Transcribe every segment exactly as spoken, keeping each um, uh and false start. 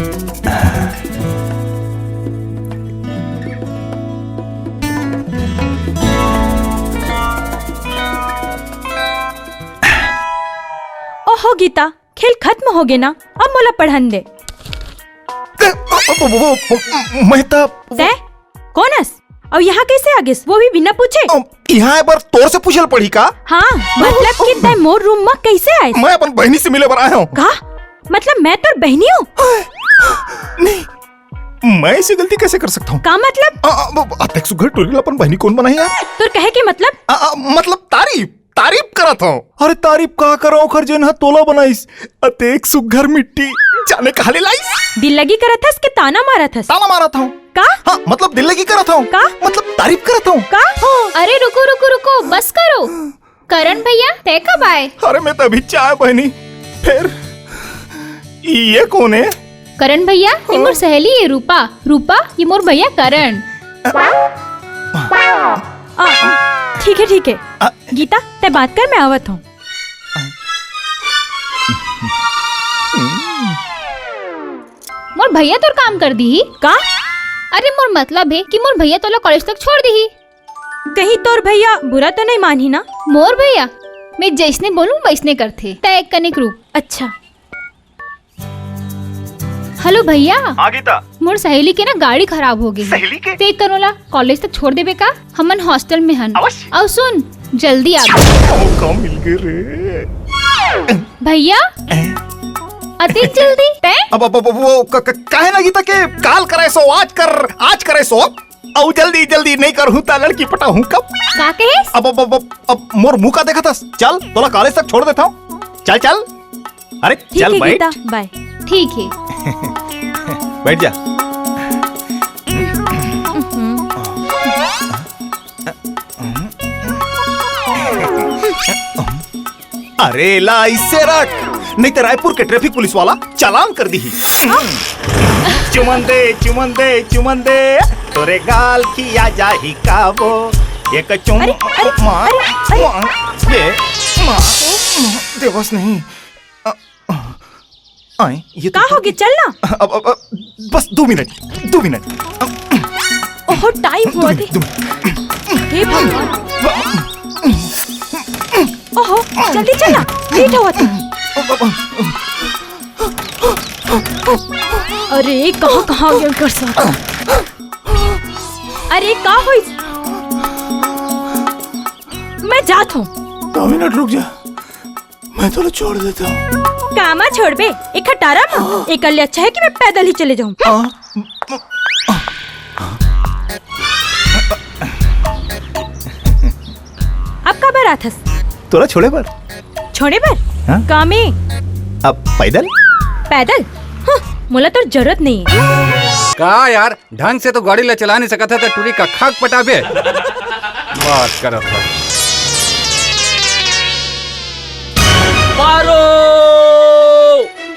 ओहो गीता, खेल खत्म हो गे ना, अब मोला पढ़न दे। अ, अ, वो, वो, वो, मैं त तैं कोन अस? अउ यहाँ कैसे आ गेस, वो भी बिना पूछे? अ, यहाँ आए बर तोर से पूछल पड़ी का? हाँ, मतलब कि तैं मोर रूम म कैसे आए? मैं अपन बहिनी से मिले बर आए हूँ। का? मतलब मैं तोर बहिनी हूँ? नहीं, मैं ऐसी गलती कैसे कर सकता हूँ? का मतलब? अ, अ, वो अतेक सुघर टूरी ला अपन बहिनी कोन बनाही यार? तोर कहे के मतलब? अ, अ, मतलब तारीफ, तारीफ करत हूँ। अरे तारीफ का करो, ओखर जेन ह तोला बनाइस। अतेक सुघर मिट्टी, जाने कहाँ ले लाइस? दिल लगी करत हस कि ताना मारत हस? ताना मारत हूँ। का? हाँ, मतलब दिल लगी करत हूँ। का? मतलब तारीफ करत हूँ। का? हाँ। अरे रुको, रुको, रुको, बस करो। करण भैया, तैं कब आए? अरे मैं त अभी आए बहिनी। फिर ये कोन हे? करण भैया, ये मोर सहेली हे रूपा। रूपा, ये मोर भैया करण। आ, ठीक हे, ठीक हे। आ, गीता, तैं बात कर, मैं आवत हूँ। मोर भैया तोर काम कर दीही। का? अरे मोर मतलब हे कि मोर भैया तोला कॉलेज तक छोड़ दीही। कहीं तोर भैया बुरा तो नहीं मानही ना? मोर भैया, मैं जैसने बोलूं वैसने करथे। तैं एक कनिक रुक। अच्छा। हेलो भैया। हाँ गीता। मोर सहेली के ना गाड़ी खराब हो गे। सहेली के? तैं एक कन ओला कॉलेज तक छोड़ देबे का? हमन हॉस्टल में हन। अवश्य। अउ सुन, जल्दी आ। मौका मिल गे रे। भैया, अतेक जल्दी तैं? अब, अब, अब वो क-, क-, काहे ना गीता के काल करे सो, आज कर, आज करे सो। अउ जल्दी, जल्दी नहीं करहूँ त लड़की पटाहूँ कब? का कहे? अब, अब, अब, अब, अब मोर मुँह का देखत हस? चल, तोला कॉलेज तक छोड़ देता हूँ। चल, चल। अरे, ठीक चल हे बैठ। गीता, बाय। ठीक हे। बैठ जा। अरे ला इसे रख, नहीं तो रायपुर के ट्रैफिक पुलिस वाला चालान कर दीही। चुमन दे, चुमन दे, चुमन दे, तोरे गाल खिया जाही काबो। एक चुम-, अरे, अरे, माँ, अरे, अरे। माँ, ये, माँ, देवस नहीं। अ, अ, आए, ये तो का हो गे? चल ना। अब, अब, अब, बस दो मिनट, दो मिनट। ओहो, टाइम दो होवत हे। मिनट, दो मिनट। हे भगवान। ओहो, जल्दी चल ना, लेट होवत हे। अरे, कहाँ, कहाँ गे कर सा? अरे, का होइस? मैं जात हूँ। दो मिनट रुक जा। मैं तोला छोड़ देता हूँ। कामा छोड़बे? एक खटारा मा? हाँ। एकर ले अच्छा है कि मैं पैदल ही चले जाऊँ। हाँ। अब काबर आथस? तोला छोड़े बर। छोड़े बर? हाँ। कामे? अब पैदल? पैदल? हाँ, मोला तोर जरूरत नहीं है। का यार, ढंग से तो गाड़ी ला चला नहीं सकत ह, त टूरी का खाक पटाबे? बात करत ह। पारो!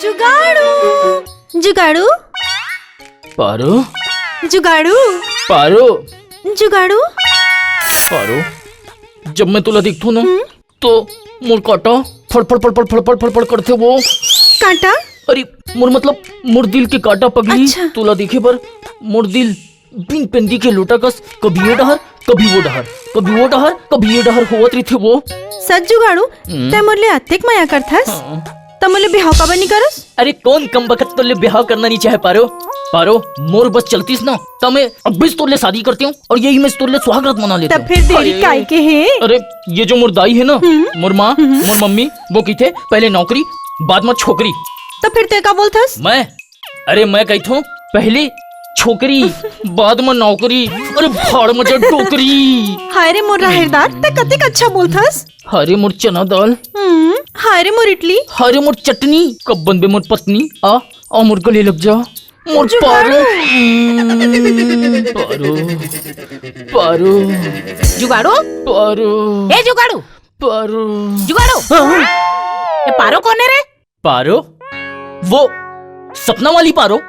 जुगाड़ू! जुगाड़ू! पारो? जुगाड़ू! पारो! जुगाड़ू! पारो, जब मैं तोला देखथों ना, हम्म? तो मोर कांटा फड़ फड़ फड़ फड़ फड़ फड़ फड़ फड़ करथे वो। कांटा? अरे, मोर मतलब, मोर दिल के कांटा पगली। अच्छा। तोला देखे बर मोर दिल बिन पेंदी के लोटा कस कभी ये डहर, कभी वो डहर, कभी वो डहर, कभी ये डहर होवत रहिथे वो। सच जुगाड़ू, हम्म। तै मोर ले अतेक मया करथस? हाँ। त मोर ले बिहाव काबर नी करस? अरे, कोन कम बखत तोर ले बिहाव करना नहीं चाहे पारो? पारो, मोर बस चलतीस ना, त मैं अब्बे से तोर ले शादी करती हूँ और यही में से तोर ले सुहागरात मना लेती हूँ। त फिर देरी अरे, काय के हे? अरे, ये जो मोर दाई है ना, हम्म। मोर माँ, हम्म। मोर मम्मी, वो कहिथे, "पहले नौकरी, बाद में छोकरी।" त फिर तै का बोलथस? मैं? अरे, मैं कहिथों, "पहले छोकरी, बाद में नौकरी।" अरे, भाड़ में जा डोकरी। हाय रे मोर राहेर दाल, तै कतेक अच्छा बोलथस। हाय रे मोर चना दाल। हम्म, हाय रे मोर इडली। हाय रे मोर चटनी। कब बनबे मोर पत्नी? आ, आ मोर गले लग जा। मोर जुगाड़ू। पारो। हम्म, पारो। पारो। जुगाड़ू? पारो। ए जुगाड़ू? पारो। जुगाड़ू? हाँ। ये पारो कोन हे रे? पारो? वो सपना वाली पारो?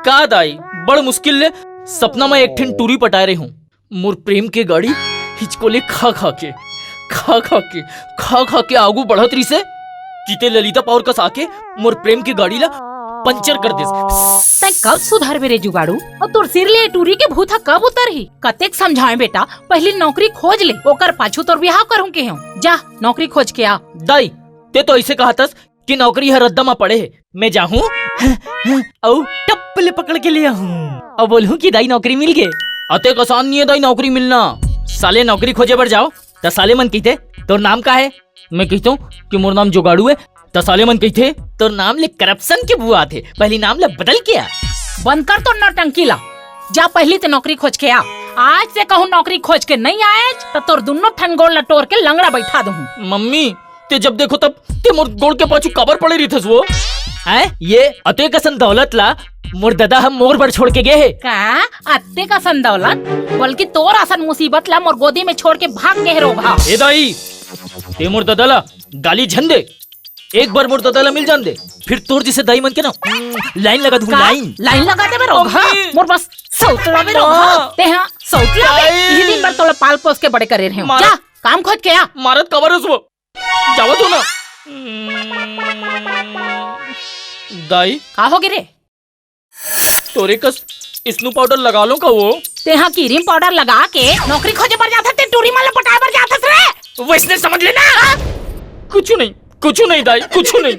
का दाई, बड़ मुश्किल ले सपना में एक ठिन टूरी पटाए रहे हूँ। मोर प्रेम के गाड़ी हिचकोले खा खा के, खा खा के, खा खा के आगू बढ़त रहिसे। किते ललिता पावर कस आके मोर प्रेम के गाड़ी ला पंचर कर देस। तैं कब सुधरबे रे जुगाड़ू? अउ तोर सिर ले टूरी के भूत ह कब उतरही? कतेक समझाएं बेटा, पहिली नौकरी खोज ले, ओकर पाछू तोर बिहाव करहूं केहेंव। जा, नौकरी खोज के आ। दाई, तैं तो अइसे कहत हस कि नौकरी ह रद्दा म पड़े हे। मैं जाहूं अउ टप्प ले पकड़ के ले आहूं अउ बोलहूं कि दाई, नौकरी मिल गे। अतेक आसान नइ हे दाई नौकरी मिलना। साले नौकरी खोजे बर जाओ त साले मन कहिथे, "तोर नाम का हे?" मैं कहिथंव कि मोर नाम जुगाड़ू हे, त साले मन कहिथे, "तोर नाम ले करप्शन के बुआत हे, पहिली नाम ला बदल के आ।" बंद कर तोर नौटंकी ला, जा पहिली तैं नौकरी खोज के आ। आज तैं कहूं नौकरी खोज के नइ आएच त तोर दुन्नो ठन गोड़ ला टोर के लंगड़ा बइठा दूहूं। मम्मी, तैं जब देखो तब तैं मोर गोड़ के पाछू काबर पड़े रहिथस वो? हैं? ये अतेक असन दौलत ला मोर ददा ह मोर बर छोड़ के गे हे। का? अतेक असन दौलत? बल्कि तोर असन मुसीबत ला मोर गोदी में छोड़ के भाग गे हे रोगहा। ए दाई, तैं मोर ददा ला गाली झन दे। एक बार मोर ददा ला मिल जान दे, फिर तोर जइसे दाई मन के ना, लाइन लगा दूं, का? लाइन। लाइन लगा देबे रोगहा? मम्मी। मोर बस सौतला बे रोगहा। माँ। तैं हा सौतला बे। दाई। इही दिन बर तोला पाल पोस के बड़े करे रहेंव। मारत जा, काम खोज के आ। मारत काबर हस वो? जावत हंव ना। दाई। का होगे रे? तोरे कस स्नो पाउडर लगा लंव का वो? तैं हा क्रीम पाउडर लगा के नौकरी खोजे बर जाथस, तैं टूरी मन ला पटाए बर जाथस रे। वइसने समझ लेना। कुछू नहीं, कुछू नहीं दाई, कुछू नहीं।